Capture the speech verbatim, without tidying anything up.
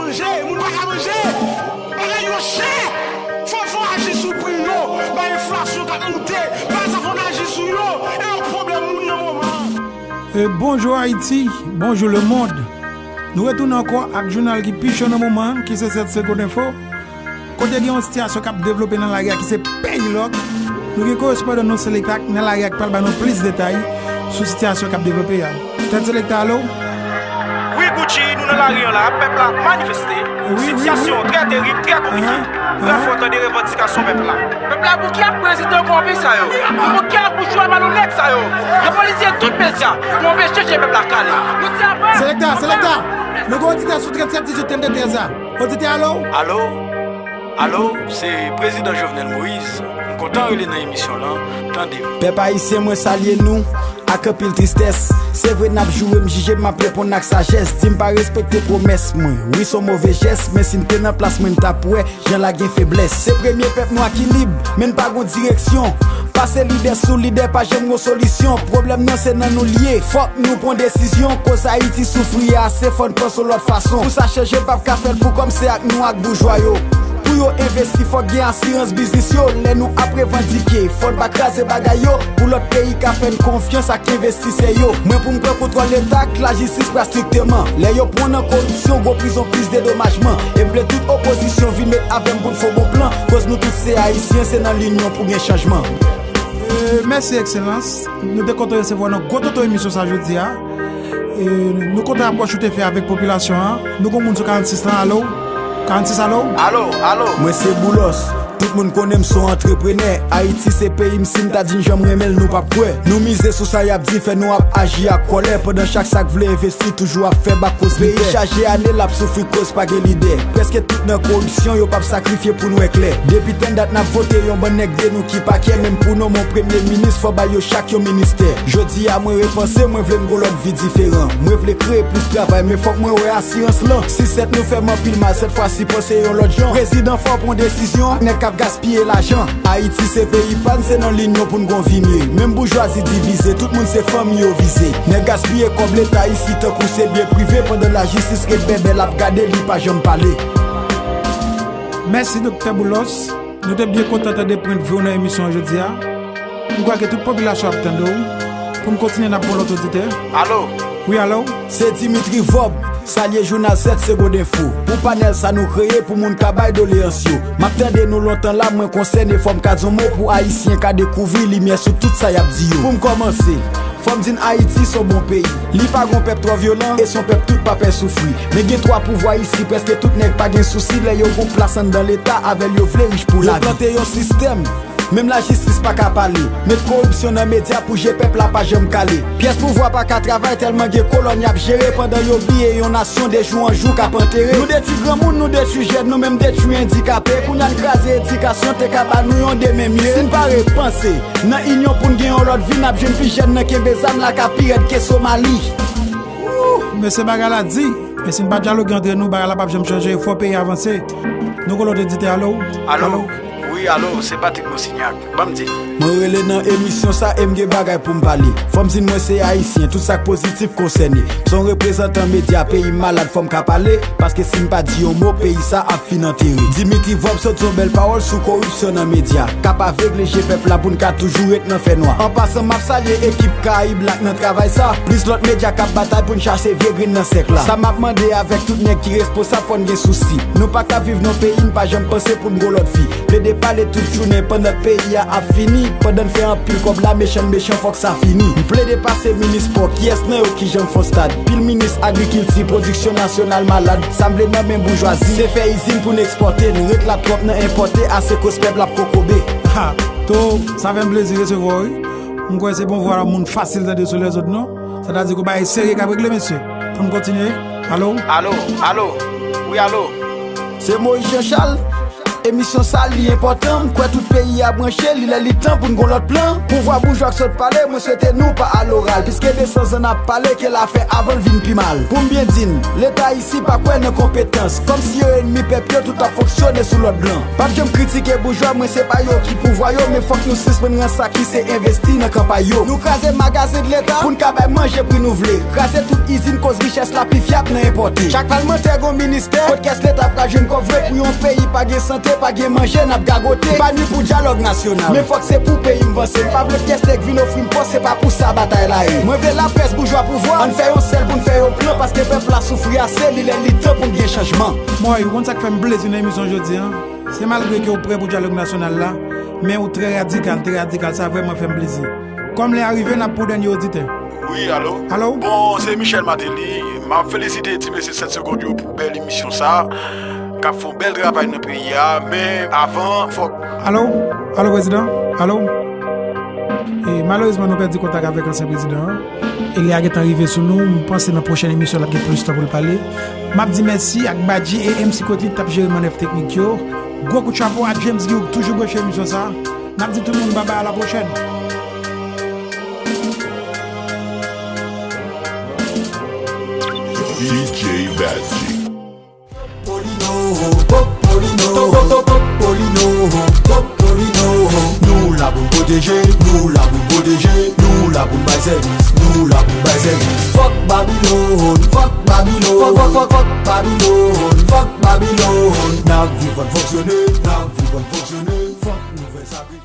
Manje, moun pa ka manje. Bagay yo chè. Fò, fò aji sou pri yo. Bay enflasyon k ap moute. Bay sa fò n aji sou yo. E yo pwoblèm moun nan moman an. E bonjou Ayiti, bonjou lemonn. Nou retounen ankò ak jounal ki pi cho nan moman an, ki se sèt Segonn Enfo. Kote gen yon sitiyasyon k ap devlope nan lari a ki se peyi lòk. Nou gen korespondan nou Selekta k nan lari a k pral ba nou plis detay sou sitiyasyon k ap devlope a. Tèt Selekta, alo? Wi, Gucci, nou nan lari an la, pèp la ap manifeste. Wi, wi, wi. Sitiyasyon trè terib, trè konplike. Brèf, ou tande revandikasyon pèp la. Pèp la bouke ak prezidan kòwonpi sa yo. Yo bouke ak boujwa malonèt sa yo. Yo polize tout medya pou anpeche je pèp la kale. Nou di apre. Selekta, Selekta, nou gen oditè sou tranntsèt dizuit trannde trèz la. Oditè, alo? Alo? Alo, se Prezidan Jovenel Moïse. M kontan rele nan emisyon lan. Tande m. Pèp ayisyen, mwen salye nou ak anpil tristès. Se vre n ap joure m, jije m, m ap reponn ak sajès. Di m pa respekte pwomès mwen. Wi, s on move jès, men si n te nan plas mwen, n t ap wè jan la gen feblès. Se premye pèp nwa ki lib, men n pa gon direksyon. Pase lidè sou lidè, pa janm gon solisyon. Pwoblèm nan se nan nou l ye. Fòk nou pran desizyon. Koz Ayiti soufri ase, fò n panse yon lòt fason. Pou sa chanje, p ap ka fè l pou kòm se ak nou ak boujwa yo. Pou yo envesti, fòk gen asirans biznis yo. Lè nou ap revandike, fò n pa kraze bagay yo. Pou lòt peyi ka fè n konfyans ak envestisè yo. Mwen pou m pran kontwòl leta ak lajistis pral strikteman. Lè yo pran w nan koripsyon, gwo prizon, plis dedomajman. E m vle tout opozisyon vin met avè m pou n fè yon bon plan. Koz nou tout se ayisyen, se nan linyon pou gen chanjman. E, mèsi, Ekselans. Nou te kontan resevwa w nan gwo toto emisyon sa jodi a. E, nou kontan apwòch ou te fè avèk popilasyon an. Nou gon moun sou karannsis lan, alo? Karannsis, alo? Alo, alo. Mwen se Boulos. Tout moun konnen m se yon antreprenè. Ayiti se peyi m, si m ta di n jan m renmen l, nou p ap kwè. Nou mize sou sa y ap di, fè nou ap aji ak kòlè. Pandan chak sa k vle envesti toujou ap fè bak koz li pè. Peyi chaje ane l ap soufri koz pa gen lidè. Prèske tout nan koripsyon, yo p ap sakrifye pou n wè klè. Depi tann dat n ap vote yon bann nèg de nou ki pa kè, menm pou nonmen yon premye minis, fò bay yo chak yon ministè. Jodi a mwen repanse, mwen vle m gon lòt vi diferan. Mwen vle kreye plis travay, men fòk mwen wè asirans lan. Si sèt nou fè m anpil mal, sèt fwa si panse yon lòt jan. Prezidan fò pran desizyon ak nèg k ap gaspiye lajan. Ayiti se peyi pa n, se nan linyon pou n gon vi mye. Menm boujwazi divize, tout moun se fanmi yo vize. Nèg gaspiye kòb leta isi tankou se byen prive, pandan lajistis ret bèbè l ap gade, li pa janm pale. Mèsi, Doktè Boulos. Nou te byen kontan tande pwendvi w nan emisyon an jodi a. M kwè ke tout popilasyon ap tande w. Pou n kontinye, n ap pran lòt oditè. Alo? Wi, alo? Se Dimitri Vòb, salye jounal sèt Segonn Enfo. Pou panèl sa nou kreye pou moun ka bay doleyans yo. M ap tande nou lontan la, mwen konsène, fò m ka di yon mo pou ayisyen ka dekouvri limyè sou tout sa y ap di yo. Pou m kòmanse, fò m di n Ayiti s on bon peyi. Li pa gon pèp twò vyolan e s on pèp tout pa pè soufri. Men gen twa pouvwa isi, prèske tout nèg pa gen sousi lè yo gon plas anndan leta avè l yo vle rich pou lavi. Yo plante yon sistèm, menm lajistis pa ka pale. Met koripsyon nan medya pou je pèp la pa janm kale. Pyès pouvwa pa ka travay tèlman gen kolòn y ap jere pandan yo bliye yon nasyon de jou an jou k ap antere. Nou detwi granmoun, nou detwi jèn, nou menm detwi andikape. Kounye a n kraze edikasyon te ka ba nou yon demen mye. Si n pa repanse, nan inyon pou n gen yon lòt vi, n ap jwenn pi jèn nan kenbe zam la ka pi rèd ke Somali. Mesye, bagay la di. Men si n pa dyaloge antre nou, bagay la p ap janm chanje. Fò peyi a avanse. Nou gon lòt oditè, alo? Alo? Wi, alo, se Patrick Monsignac. Ban m di. Mwen rele nan emisyon sa e m gen bagay pou m pale. Fò m di n mwen se ayisyen, tout sa k pozitif konsène. M se yon reprezantan medya, peyi m malad, fò m ka pale. Paske si m pa di yon mo, peyi sa ap fin antere. Dimitri Vòb sot yon bèl pawòl sou koripsyon nan medya k ap avegle je pèp la pou n ka toujou ret nan fènwa. An pasan, m ap salye ekip Karayib la k nan travay sa, plis lòt medya k ap batay pou n chase vye grenn nan sèk la. Sa m ap mande avèk tout nèg ki responsab, fò n gen sousi. Nou pa ka viv nan peyi n pa janm panse pou n gon lòt vi. Plede pale tout jounen pandan peyi a ap fini. Pandan n fè anpil kòb la, mechan n mechan, fòk sa fini. M plede pase minis pò, kiyès nan yo ki janm fè yon stad? Pil minis agrikilti, pwodiksyon nasyonal malad. Sa m vle nan men boujwazi, se fè izin pou n ekspòte. Nou ret la twòp nan enpòte, ase koz pèp la ap kokobe. Ha! To, sa fè m plezi resevwa w, wi. M kwè se bon vwa moun fasil tande sou lèzòt, non? Sètadi ke bagay serye k ap regle, mesye. Pou n kontinye. Alo? Alo, alo. Wi, alo. Se Moïse Jean Charles? Emisyon sa li enpòtan, m kwè tout peyi a branche, li lè li tan pou n gon lòt plan. Pouvwa boujwa k sot pale, mwen swete nou pa aloral. Piske de san zan n ap pale, ke l a fè avan l vin pi mal. Pou m byen di n, Leta isi pa kwè nan konpetans. Kòmsi yo ènmi pèp yo, tout ap fonksyone sou lòd blan. P ap janm kritike boujwa, mwen se pa yo ki pouvwa yo, men fòk nou sispann rans sa ki se envesti nan kanpay yo. Nou kraze magazen Leta pou n ka bay manje pri nou vle. Kraze tout izin koz richès la pi fyab nan enpòte. Chak palmantè gon ministè, kot kès Leta pral jwenn kòb vre pou yon peyi pa gen sante, pa gen manje, n ap gagote. M pa ni pou dyalòg nasyonal, men fòk se pou peyi m vanse. M pa vle pyès nèg vin ofri m pòs, se pa pou sa batay la ye. Mwen vle laprès, boujwa, pouvwa, ann fè yon sèl pou n fè yon plan, paske pèp la soufri ase, li lè li tan pou n gen chanjman. Mòy, ou konn sa k fè m plezi nan emisyon jodi a? Se malgre ke w prè pou dyalòg nasyonal la, men ou trè radikal, trè radikal, sa vrèman fè m plezi. Kòm lè a rive, n ap pran dènye oditè. Wi, alo? Alo? Bon, se Michel Martelly. M ap felisite ti mesye sèt segond yo pou bèl emisyon sa a, k ap fè yon bèl travay nan peyi a. Men avan, fòk... Alo? Alo, prezidan? Alo? E, malerezman, nou pèdi kontak avèk ansyen prezidan an. E lè a gentan rive sou nou, m panse nan pwochèn emisyon l ap gen plis tan pou l pale. M ap di mèsi ak Badji e M C Quickly ki t ap jere mannèv teknik yo. Gwo kout chapo a James Guy ki toujou branche emisyon sa a. N ap di tout moun babay, a la pwochèn. D J Badji. Popolino, Popolino, Popolino, Popolino. Nou la pou n pwoteje, nou la pou n pwoteje, nou la pou n bay sèvis, nou la pou n bay sèvis. Fòk Babilòn, fòk Babilòn, fòk, fòk, fòk, fòk Babilòn, fòk Babilòn. N ap viv pou n fonksyone, n ap viv pou n fonksyone, fòk nou fè sa.